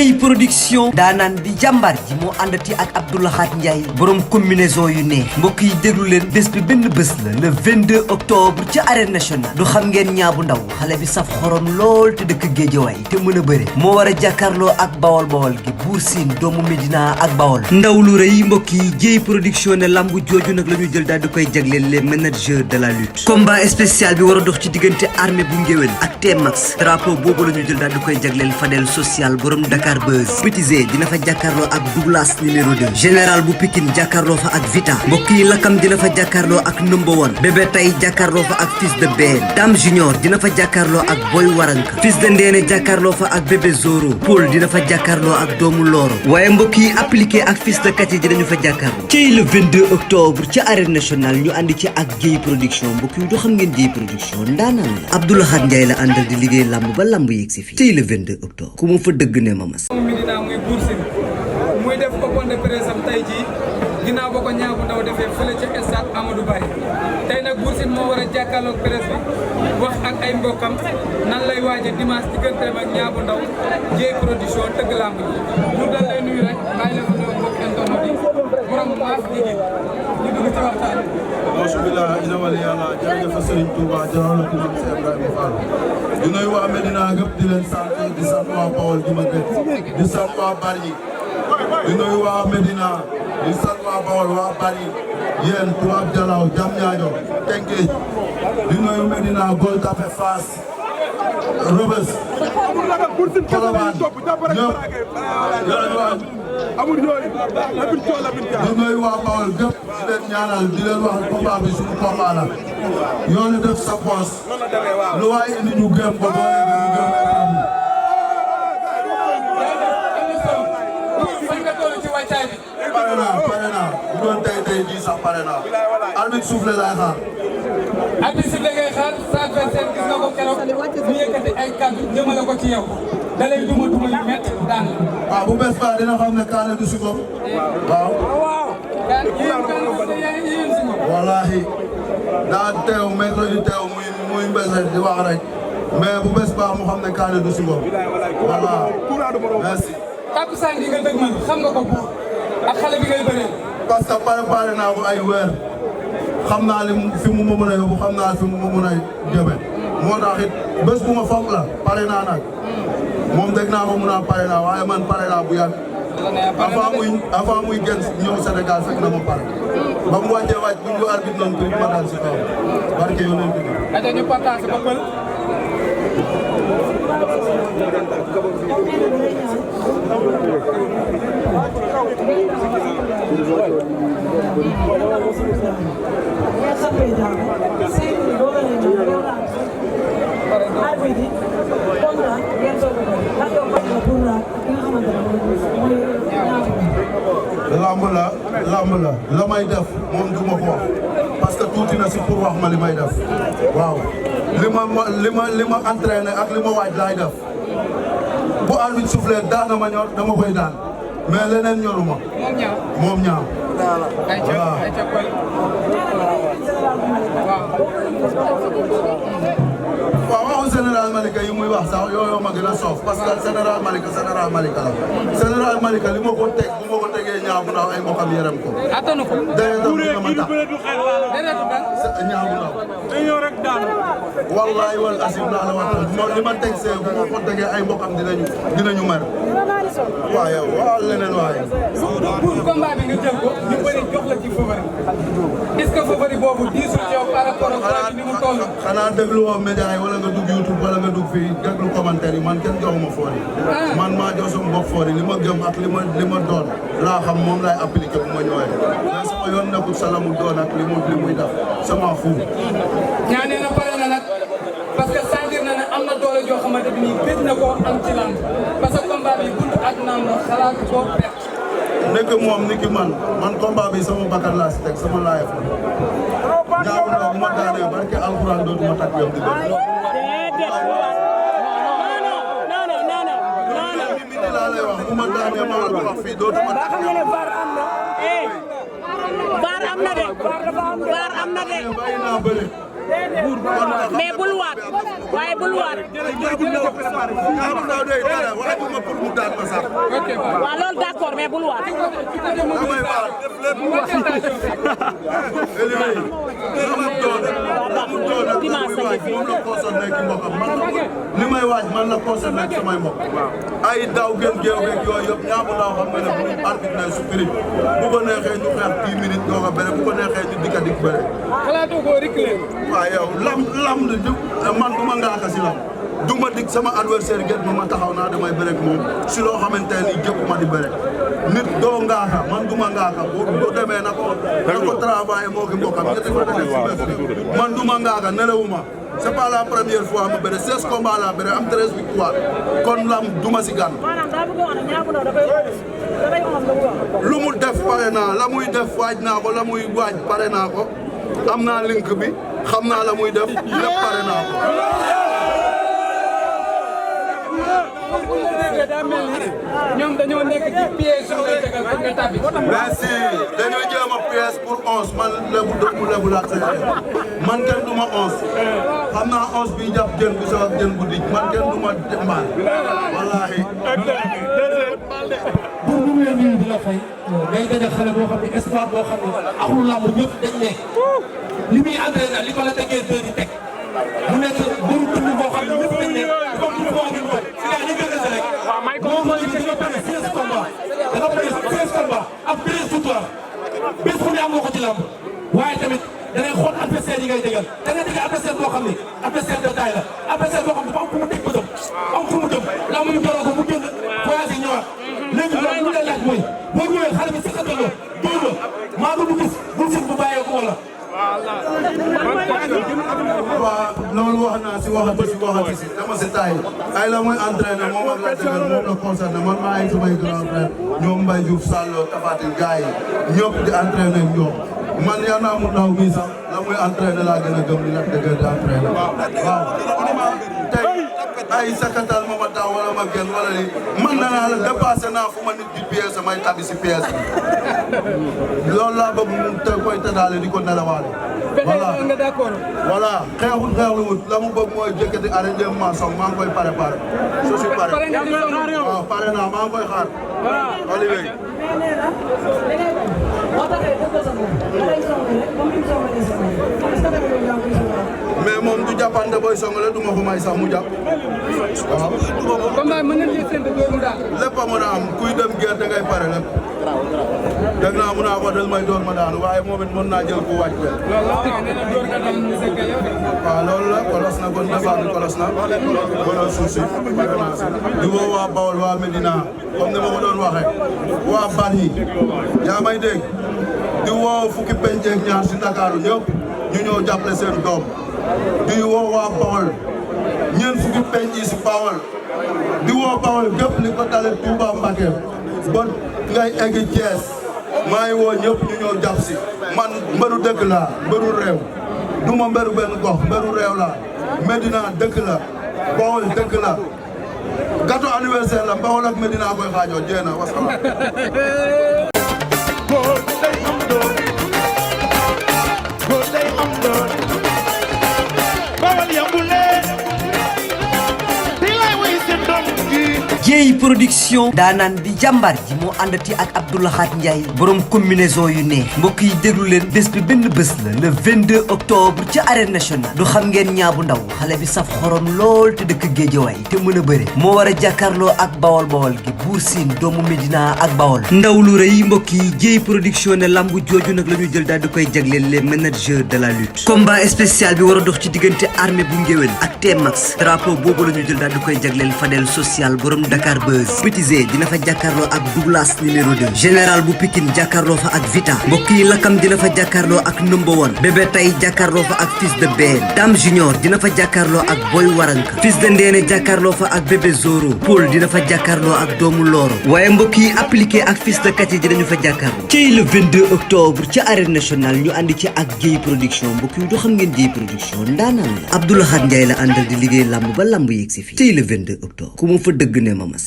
Dieye production daanaan di jàmbaar ji moo àndati ak Abdoulahat Ndiaye borom combinaison yu neex mbokk yi déglu leen bés bi benn bés la le 22 octobre ci arène nationale du xam ngeen ñaabu ndaw xale bi saf xorom lool te dëkk Géejawaay te mën a bëre moo war a jàkkaarloo ak bawol bawol gi Buur Siin doomu Medina ak bawol ndaw lu rëy mbokk yi Dieye production ne lambu jooju nag la ñu jël daal di koy jagleel les managers de la lutte combat spécial bi war a dox ci diggante armée bu ngéwél ak T-Max drapeau boobu la ñu jël daal di koy jagleel Fadel social borom Dakar Buzz Petit Zé dina fa jàkkaarloo ak Douglas numéro 2 général bu Pikine jàkkaarloo fa ak Vita mbokk yi Lakam dina fa jàkkaarloo ak number 1 bébé tay jàkkaarloo fa ak fils de Ben Dame Junior dina fa jàkkaarloo ak Boy Waranka fils de Ndéné jàkkaarloo fa ak bébé Zoro Paul dina fa jàkkaarloo ak doomu Loro waaye mbokk yi appliqué ak fils de Kati dinañu fa jàkkaarloo ci le 22 octobre ci arène nationale ñu àndi ci ak Dieye production mbokk yi doo xam ngeen Dieye production ndaanaan la Abdoulahat Ndiaye la àndal di liggéey lamb ba lamb yegg si fii ci le 22 octobre ku ma fa dëgg ne ma mas Medina muy Buur Siin muy def open de presse am tey jii ginnaaw ba ko ñaabu ndaw defee fële ca stade Amadou Barry tey nag Buur Siin moo war a jàkkaarloog presse bi wax ak ay mbokkam nan lay waaje dimanche digganteem ak ñaabu ndaw Dieye production tëgg lamb ji ñu dal lay nuyu rek bàyyi la fa nuyu mbokk internet yi borom maas liggéey ñu dugg ci waxtaan alhamdulilah ina wali yàlla jërëjëf Serigne Touba jërëjëf ku mam Cheikh Ibrahima Fall di nuyu waa Medina gëpp di leen sant di sant waa Bawol gi ma gët di sant waa Bargny di nuyu waa Medina di sant waa Bawol waa Bargny yéen Tubaab Jalaaw Diamniadio Tëngéej di nuyu Medina Gueule Tapée Fass Rebeuss Colobane ñëpp di nuyu waa Bawol gëpp di leen ñaanal di leen wax combat bi suñu combat la yoonu def sa poos lu waay indi ñu gëm ko doole ñu gëm pare naa bu doon tey jii sax pare naa arbitre soufflé laay xaar arbitre soufflé ngay xaar sa adversaire gis nga ko keroog ñu yëkkati ay kàddu jëmale ko ci yow da lay duma yu métti daan la waaw bu bees ba dina xam ne kaane du si bopp waaw wallahi daa teew mercredi teew muy mbese di wax rek mais bu bees ba mu xam ne kaane du si bopp voilà merci takkusaan gi nga dëgg man xam nga ko buur ak xale bi ngay bëree parce que préparé naa ko ay weer xam naa li fi mu ma mën a yóbbu xam naa fi mu ma mën a jëme moo tax it bés bu ma fonk la pare naa nag moom dégg naa ko mun a pare naa waaye man pare naa bu yàgg avant muy gën ñëw Sénégal fekk na ma pare ba mu wàccee wàcc bu ñu arbitre noonu prix ma dal si kaw barke yonent bi aja ñu partage ba pël lamb la may def moom du ma ko wax parce que tuuti na si pour wax ma li may def waaw li ma entraîné ak li ma waaj laay def bu arbitre soufflé daan na ma ñor dama koy daan mais leneen ñoruma moom ñaaw waaw waxu général Malika yi muy wax sax yooyu ma gën a soof parce que général Malika la général Malika li ma ko teg bu ma ko tegee ñaaw bu ndaw ay mbokam yërëm ko attanu ko deretam dina ma tax ñaaw bu ndaw wallahi wal asim laa la wax li ma teg see bu ma ko tegee ay mbokam dinañu mer waaw yow waaw leneen waaye pour combat bi nga jël ko ñu bëri jox la ci favori est-ce que favori boobu diisul ci yow par rapport ak ni mu toll xanaa déglu woo média yi wala nga dugg YouTube wala nga dugg fii déglu commentaire yi man kenn joxuma foori man maa jox sama bopp foori li ma gëm ak li ma doon laa xam moom laay appliqué bu ma ñëwee mais sama yoon nekkul salamu doon ak li muy def sama fu ñaanee na pare na nag parce que sentir na ne am na doole joo xamante bi nii gëj na koo am ci lamb parce que combat bi buntu ak naam la xalaat koo perte nekk moom ni ki man combat bi sama bakkan laa si teg sama laayef la ñaaw na bu ma daanee barke alxuraan dootuma takk yom di bëgg laa lay wax bu ma daanee ma la wax fii dootuma takk yom baar am na de baar am na de bàyyi naa bëre mais bul waat waaye bul waat. Ñaabu Ndaw day dara waxatuma pour mu daan ma sax. waaw loolu d'accord mais bul waat. damay waat def lépp mu wax. moom la concerné ki mbokkam man la li may waaj man la concerné samay mbokk. ay daw gën géew geeg yooyu yëpp Ñaabu Ndaw xam nga ne bu ñu arbitre su spirit bu ko neexee ñu xeex 10 minutes doo ko bëre bu ko neexee ñu dikka dik bëre. xalaatoo ko réclé. waaw yow lam man du ma ngaaka si lam du ma dig sama adversaire gën ma taxaw naa damay bëre ak moom si loo xamante ne jëpp ma di bëre nit doo ngaaka man du ma ngaaka bu demee na ko travailler moo ki mbokkam ñetti ko def si bés bi man du ma ngaaka nelewuma c'est pas la première fois ma bëre 16 combats la bëre am 13 victoires kon lam du ma si gànn lu mu def pare naa la muy def waaj naa ko la muy waaj pare naa ko am naa link bi xam naa la muy def lépp pare naa ko. daa mel ni ñoom dañoo nekk ci piège su ngay tegal pour nga tabbi. merci dañoo jéem a piège pour 11 man lébu dëkku lébu laa man kenn du ma 11 xam naa 11 bi jàpp jën bu soog jën bu dij man kenn du ma mbaal wallaahi. pour ñu ngi leen di di la fay ngay daje xale boo xam ne espoir boo xam ne amul lamb ñëpp dañ ne li muy entraîné li ko la tegee deux di teg mu nekk bëru dund boo xam ne ñëpp dañ ne comme ñu ko waxee woon si gars yi ñu gën a rek moom mooy que nga pare 16 combats da nga pare 16 combats ak 13 victoires bés bu ne amoo ko ci lamb waaye tamit da ngay xool adversaire yi ngay dégal da nga dégal adversaire boo xam ne adversaire de taille la adversaire boo xam ne dafa am fu mu teg bëtam am fu mu jëm lamb ñu doroo ko mu génn voyage ñëwaat léegi loolu lu lay laaj mooy boo ñëwee xale bi si xataloo dóor la maa du gis bul sin bu bàyyeeku wala waaw loolu wax naa si waxati si dama si taay ay la muy entraîné moom ak la dëgër moom la concerné man maa ngi samay grand frère ñoom Mbaye Diouf Sallo Tafatin gars yi ñëpp di entraîné ñoom man yaa naa mu ndaw mii sax la muy entraîné laa gën a gëm li la dëgër di entraîné waaw tey ay sakatal ma daaw wala ma gën wala li man na naa la dépassé naa fu ma nit di pièce samay tabi si pièce bi loolu laa bëgg mu te koy tëddaale di ko nelawaale voilà nga d'accord. voilà xeexlu wut la mu bëgg mooy jëkkati arrêté ma song maa ngi koy préparé je suis paré waaw pare naa maa ngi koy xaar Olivier mais moom du jàppante booy songale du ma ko may sax mu jàpp waaw. combat mën nañu séntu dóor mu daal. lépp a mën a am kuy dem gerte ngay pare lépp. dégg naa mun naa ko del may door ma daanu waaye moom it mën naa jël ku wàcc leen. waaw loolu la kolos na kon defaat bi kolos na. wala suuf si di woo waa Bawol waa Medina comme ni ma ko doon waxee waa Bargny yaa may dégg di woo fukki penceeg ñaar si Ndakaaru ñëpp ñu ñëw jàppale seen doom di woo waa Bawol ñeent fukki penc yi si Bawol di woo Bawol gépp li ko dalee Touba Mbacké ba ngay eggi Thiès maa ngi woo ñëpp ñu ñëw jàpp si man mbëru dëkk laa mbëru réew du ma mbëru benn gox mbëru réew laa Medina dëkk la Bawol dëkk la gâteau anniversaire la Bawol ak Medina koy xaajoo jéena wasalaam Dieye production daanaan di jàmbaar ji moo àndati ak Abdoulahat Ndiaye borom combinaison yu neex mbokk yi déglu leen bés bi benn bés la le 22 octobre ci arène nationale du xam ngeen Ñaabu Ndaw xale bi saf xorom lool te dëkk Géejawaay te mën a bëre moo war a jàkkaarloo ak bawol bawol gi Buur Siin doomu Médina ak bawol ndaw lu rëy mbokk yi Dieye production ne lambu jooju nag la ñu jël daal di koy jagleel les managers de la lutte combat spécial bi war a dox ci diggante armée bu ngéwél ak T-Max drapeau boobu la ñu jël daal di koy jagleel Fadel social borom Dakar Buzz Pétisé dina fa jàkkaarloo ak Douglas numéro 2 général bu Pikine jàkkaarloo fa ak Vita mbokk yi Lakam dina fa jàkkaarloo ak number 1 bébé tay jàkkaarloo fa ak fils de Ben Dame Junior dina fa jàkkaarloo ak Boy Waranka fils de Ndéné jàkkaarloo fa ak bébé Zoro Paul dina fa jàkkaarloo ak doomu Loro waaye mbokk yi appliqué ak fils de Kati dinañu fa jàkkaarloo ci le 22 octobre ci arène nationale ñu àndi ci ak Dieye production mbokk yi doo xam ngeen Dieye production ndaanaan la Abdoulahat Ndiaye la àndal di liggéey lamb ba lamb yegg si fii ci le 22 octobre ku ma fa dëgg ne ma mas